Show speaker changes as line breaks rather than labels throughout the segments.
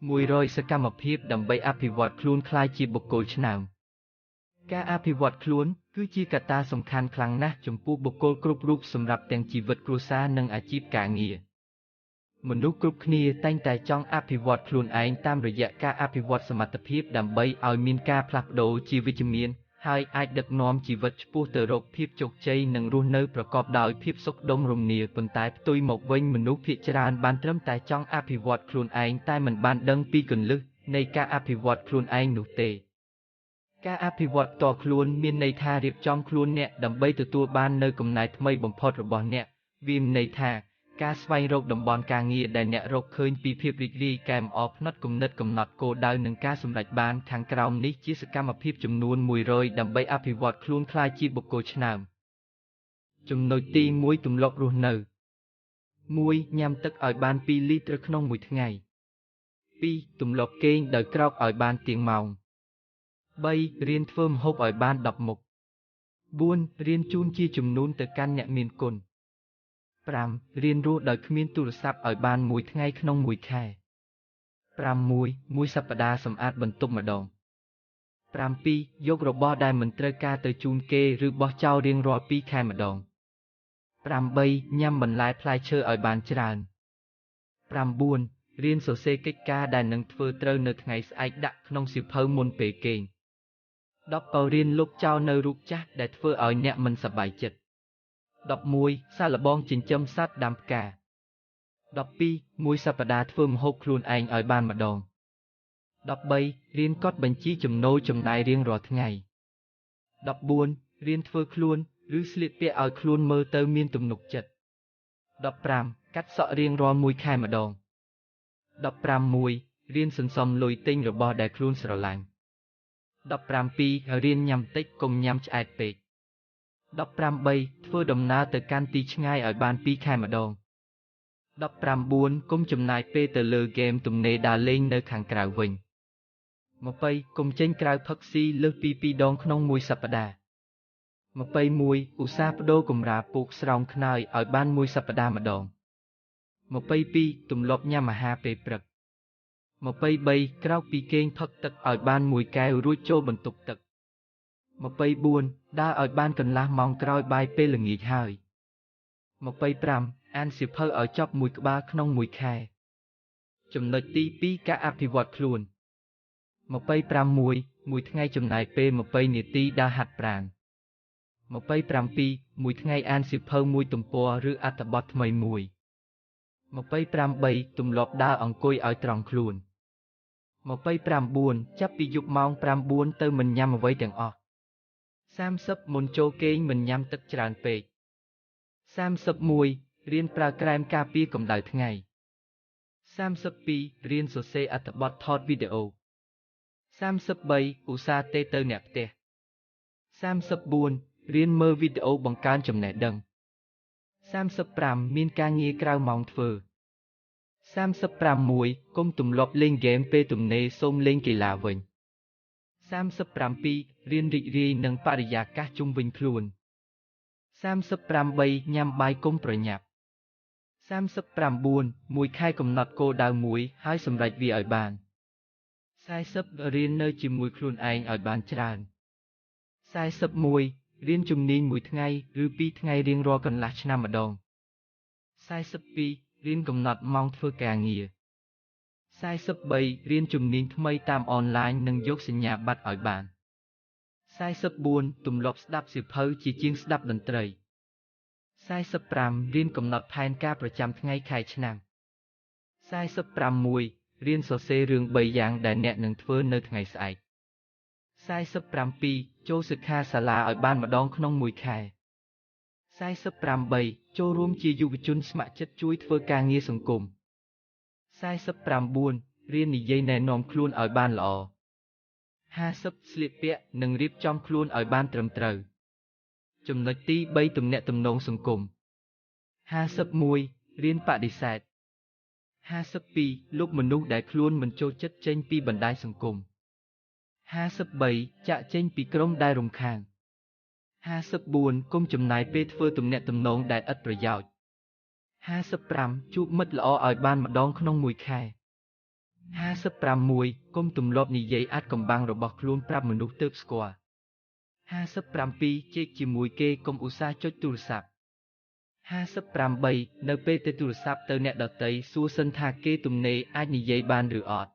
100សកម្មភាពដើម្បីអភិវឌ្ឍខ្លួនក្លាយជាបុគ្គលឆ្នើមការអភិវឌ្ឍខ្លួនគឺជាកត្តាសំខាន់ខ្លាំងណាស់ចំពោះបុគ្គលគ្រប់រូបសម្រាប់ទាំងជីវិតគ្រួសារនិងអាជីពការងារមនុស្សគ្រប់គ្នាតែងតែចង់អភិវឌ្ឍខ្លួនឯងតាមរយៈការអភិវឌ្ឍសមត្ថភាពដើម្បីឲ្យមានការផ្លាស់ប្ដូរជាវិជ្ជមានហើយអាចដឹកនាំជីវិតឆ្ពោះទៅរកភាពជោគជ័យនិងរស់នៅប្រកបដោយភាពសុខដុមរមនាប៉ុន្តែផ្ទុយមកវិញមនុស្សភាគច្រើនបានត្រឹមតែចង់អភិវឌ្ឍខ្លួនឯងតែមិនបានដឹងពីគន្លឹះនៃការអភិវឌ្ឍខ្លួនឯងនោះទេការអភិវឌ្ឍផ្ទាល់ខ្លួនមានន័យថារៀបចំខ្លួនអ្នកដើម្បីទទួលបាននូវកំណែថ្មីបំផុតរបស់អ្នកវាមានន័យថាការស្វែងរកតំបន់ការងារដែលអ្នករកឃើញពីភាពរីករាយកែលម្អផ្នត់គំនិតកំណត់គោលដៅនិងការសម្រេចបានខាងក្រោមនេះជាសកម្មភាពចំនួន100ដើម្បីអភិវឌ្ឍខ្លួនក្លាយជាបុគ្គលឆ្នើមចំណុចទី1ទម្លាប់រស់នៅ1ញ៉ាំទឹកឲ្យបាន2លីត្រក្នុងមួយថ្ងៃ2ទម្លាប់គេងដោយក្រោកឲ្យបានទៀងម៉ោង3រៀនធ្វើម្ហូបឲ្យបាន10មុខ4រៀនជូនជាចំនួនទៅកាន់អ្នកមានគុណ5រៀនរស់ដោយគ្មានទូរស័ព្ទឲ្យបានមួយថ្ងៃក្នុងមួយខែ6មួយសប្តាហ៍សម្អាតបន្ទប់ម្ដង7យករបស់ដែលមិនត្រូវការទៅជូនគេឬបោះចោលរៀងរាល់2ខែម្ដង8ញ៉ាំបន្លែផ្លែឈើឲ្យបានច្រើន9រៀនសរសេរកិច្ចការដែលនឹងធ្វើត្រូវនៅថ្ងៃស្អែកដាក់ក្នុងសៀវភៅមុនពេលគេង10រៀនលុបចោលនៅរូបចាស់ដែលធ្វើឲ្យអ្នកមិនសប្បាយចិត្ត11សាកល្បងចិញ្ចឹមសត្វដាំផ្កា12មួយសប្តាហ៍ធ្វើម្ហូបខ្លួនឯងឲ្យបានម្ដង13រៀនកត់បញ្ជីចំណូលចំណាយរៀងរាល់ថ្ងៃ14រៀនធ្វើខ្លួនឬស្លៀកពាក់ឲ្យខ្លួនមើលទៅមានទំនុកចិត្ត15កាត់សក់រៀងរាល់មួយខែម្ដង15 1រៀនសន្សំលុយទិញរបស់ដែលខ្លួនស្រឡាញ់17រៀនញ៉ាំតិចកុំញ៉ាំឆ្អែតពេក18ធ្វើដំណើរទៅកាន់ទីឆ្ងាយឲ្យបាន2ខែម្ដង19កុំចំណាយពេលទៅលើហ្គេមទំនេរដើរលេងនៅខាងក្រៅវិញ20កុំចេញក្រៅផឹកស៊ីលើសពី2ដងក្នុងមួយសប្តាហ៍21ឧស្សាហ៍ប្ដូរកម្រាលពូកស្រោមខ្នើយឲ្យបានមួយសប្តាហ៍ម្ដង22ទម្លាប់ញ៉ាំអាហារពេលព្រឹក23ក្រោកពីគេងផឹកទឹកឲ្យបានមួយកែវរួចចូលបន្ទប់ទឹក24ដើរឲ្យបានកន្លះម៉ោងក្រោយបាយពេលល្ងាចហើយ25អានសៀវភៅឲ្យចប់មួយក្បាលក្នុងមួយខែចំណុចទី2ការអភិវឌ្ឍខ្លួន25 1មួយថ្ងៃចំណាយពេល20នាទីដើរហាត់ប្រាណ27មួយថ្ងៃអានសៀវភៅមួយទំព័រឬអត្ថបទថ្មីមួយ28ទម្លាប់ដើរអង្គុយឲ្យត្រង់ខ្លួន29ចាប់ពីយប់ម៉ោង9ទៅមិនញ៉ាំអ្វីទាំងអស់30មុនចូលគេងមិនញ៉ាំទឹកច្រើនពេក31រៀនប្រើក្រែមការពារកម្ដៅថ្ងៃ32រៀនសរសេរអត្ថបទថតវីដេអូ33ឧស្សាហ៍ទេទៅអ្នកផ្ទះ34រៀនមើលវីដេអូបង្កើនចំណេះដឹង35មានការងារក្រៅម៉ោងធ្វើ35 1កុំទម្លាប់លេងហ្គេមពេលទំនេរសូមលេងកីឡាវិញ37រៀនរីករាយនឹងបរិយាកាសជុំវិញខ្លួន38ញ៉ាំបាយកុំប្រញាប់39មួយខែកំណត់គោលដៅមួយហើយសម្រេចវាឲ្យបាន40រៀននៅជាមួយខ្លួនឯងឲ្យបានច្រើន41រៀនជំនាញមួយថ្ងៃឬពីរថ្ងៃរៀងរាល់កន្លះឆ្នាំម្ដង42រៀនកំណត់ម៉ោងធ្វើការងារ43រៀនជំនាញថ្មីតាមអនឡាញនិងយកសញ្ញាបត្រឲ្យបាន44ទម្លាប់ស្ដាប់សៀវភៅជាជាងស្ដាប់តន្ត្រី45រៀនកំណត់ផែនការប្រចាំថ្ងៃខែឆ្នាំ45 1រៀនសរសេររឿង3យ៉ាងដែលអ្នកនឹងធ្វើនៅថ្ងៃស្អែក47ចូលសិក្ខាសាលាឲ្យបានម្ដងក្នុងមួយខែ48ចូលរួមជាយុវជនស្ម័គ្រចិត្តជួយធ្វើការងារសង្គម49រៀននិយាយណែនាំខ្លួនឲ្យបានល្អ50ស្លៀកពាក់និងរៀបចំខ្លួនឲ្យបានត្រឹមត្រូវចំណុចទី3ទំនាក់ទំនងសង្គម51រៀនបដិសេធ52លុបមនុស្សដែលខ្លួនមិនចូលចិត្តចេញពីបណ្ដាញសង្គម53ចាក់ចេញពីក្រុមដែលរំខាន54កុំចំណាយពេលធ្វើទំនាក់ទំនងដែលឥតប្រយោជន៍55ជួបមិត្តល្អឲ្យបានម្ដងក្នុងមួយខែ 56 កុំទម្លាប់និយាយអាថ៌កំបាំងរបស់ខ្លួនប្រាប់មនុស្សទើបស្គាល់ 57 ជែកជាមួយគេកុំឧស្សាហ៍ចុចទូរស័ព្ទ 58 នៅពេលទៅទូរស័ព្ទទៅអ្នកដទៃសួរសិនថាគេទំនេរអាចនិយាយបានឬអត់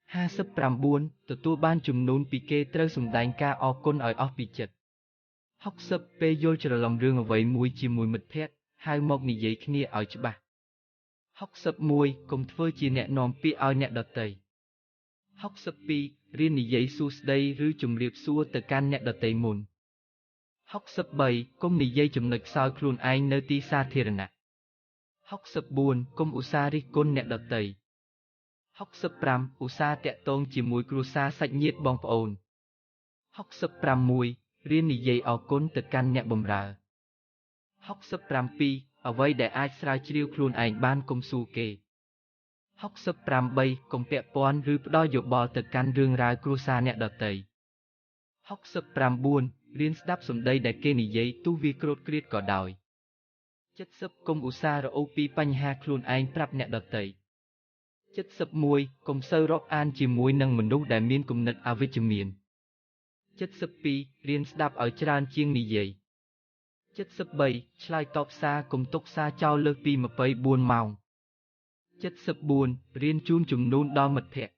59 ទទួលបានជំនួនពីគេត្រូវសម្ដែងការអរគុណឲ្យអស់ពីចិត្ត 60 ពេលយល់ច្រឡំរឿងអ្វីមួយជាមួយមិត្តភក្តិហៅមកនិយាយគ្នាឲ្យច្បាស់ 61 កុំធ្វើជាអ្នកនាំពាក្យឲ្យអ្នកដទៃ 62 រៀននិយាយសួស្តីឬជម្រាបសួរទៅកាន់អ្នកដទៃមុន 63 កុំនិយាយចំណុចខ្សោយខ្លួនឯងនៅទីសាធារណៈ 64 កុំឧស្សាហ៍រិះគន់អ្នកដទៃ 65 ឧស្សាហ៍ទាក់ទងជាមួយគ្រួសារសាច់ញាតិបងប្អូន 66 រៀននិយាយអរគុណទៅកាន់អ្នកបម្រើ 67 អ្វីដែលអាចស្រាវជ្រាវខ្លួនឯងបានកុំសួរគេ 68 កុំពាក់ព័ន្ធឬផ្ដល់យោបល់ទៅកាន់រឿងរ៉ាវគ្រួសារអ្នកដទៃ 69 រៀនស្ដាប់សម្ដីដែលគេនិយាយទោះវាគ្រោតគ្រាតក៏ដោយ 70 កុំឧស្សាហ៍រអូសពីបញ្ហាខ្លួនឯងប្រាប់អ្នកដទៃ 71 កុំសូវរាប់អានជាមួយនឹងមនុស្សដែលមានគំនិតអវិជ្ជមាន 72 រៀនស្ដាប់ឲ្យច្រើនជាងនិយាយ 73 ឆ្លើយតបសារកុំទុកសារចោលលើសពី24ម៉ោង 74 រៀនជូនជំនួនដល់មិត្តភក្តិ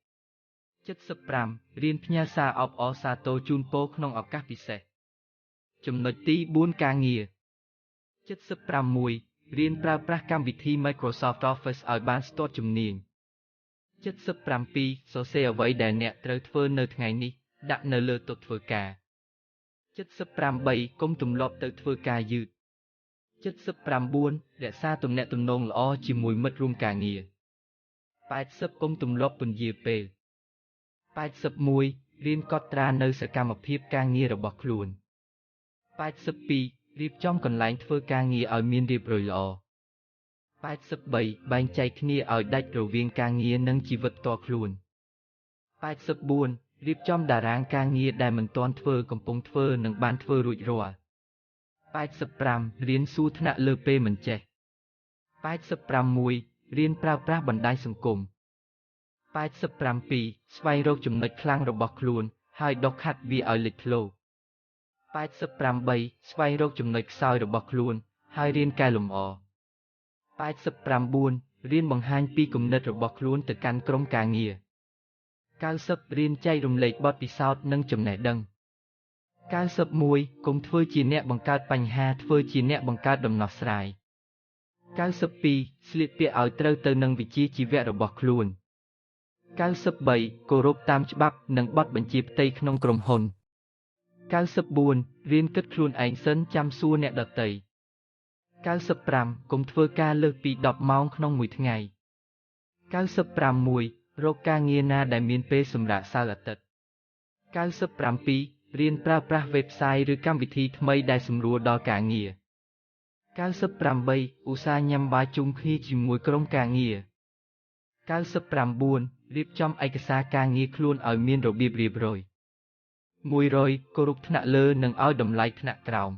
75 រៀនផ្ញើសារអបអរសាទរជូនពរក្នុងឱកាសពិសេស ចំណុចទី4 ការងារ 76 រៀនប្រើប្រាស់កម្មវិធី Microsoft Office ឲ្យបានស្ទាត់ជំនាញ 77 សរសេរអ្វីដែលអ្នកត្រូវធ្វើនៅថ្ងៃនេះដាក់នៅលើតុធ្វើការ 78 កុំទម្លាប់ទៅធ្វើការយឺត 79 រក្សាទំនាក់ទំនងល្អជាមួយមិត្តរួមការងារ 80 កុំទម្លាប់ពន្យាពេល 81 រៀនកត់ត្រានៅសកម្មភាពការងាររបស់ខ្លួន 82 រៀបចំកន្លែងធ្វើការងារឲ្យមានរៀបរយល្អ 83 បែងចែកគ្នាឲ្យដាច់រវាងការងារនិងជីវិតផ្ទាល់ខ្លួន 84 រៀបចំតារាងការងារដែលមិនទាន់ធ្វើកំពុងធ្វើនិងបានធ្វើរួចរាល់ 85 រៀនសួរថ្នាក់លើពេលមិនចេះ 86 រៀនប្រើប្រាស់បណ្ដាញសង្គម 87 ស្វែងរកចំណុចខ្លាំងរបស់ខ្លួនហើយដុសខាត់វាឲ្យលេចធ្លោ 88 ស្វែងរកចំណុចខ្សោយរបស់ខ្លួនហើយរៀនកែលម្អ 89 រៀនបង្ហាញពីគំនិតរបស់ខ្លួនទៅកាន់ក្រុមការងារ 90 រៀនចែករំលែកបទពិសោធន៍និងចំណេះដឹង 91 កុំធ្វើជាអ្នកបង្កើតបញ្ហាធ្វើជាអ្នកបង្កើតដំណោះស្រាយ 92 ស្លៀកពាក់ឲ្យត្រូវទៅនឹងវិជ្ជាជីវៈរបស់ខ្លួន 93 គោរពតាមច្បាប់និងបទបញ្ជាផ្ទៃក្នុងក្រុមហ៊ុន 94 រៀនគិតខ្លួនឯងសិនចាំសួរអ្នកដទៃ 95 កុំធ្វើការលើសពី10ម៉ោងក្នុងមួយថ្ងៃ 96 រកការងារណាដែលមានពេលសម្រាកសៅរ៍អាទិត្យ 97 រៀនប្រើប្រាស់ website ឬកម្មវិធីថ្មីដែលសម្រួលដល់ការងារ 98 ឧស្សាហ៍ញ៉ាំបាយជុំគ្នាជាមួយក្រុមការងារ 99 រៀបចំឯកសារការងារខ្លួនឲ្យមានរបៀបរៀបរយ 100 គោរពថ្នាក់លើនិងឲ្យតម្លៃថ្នាក់ក្រោម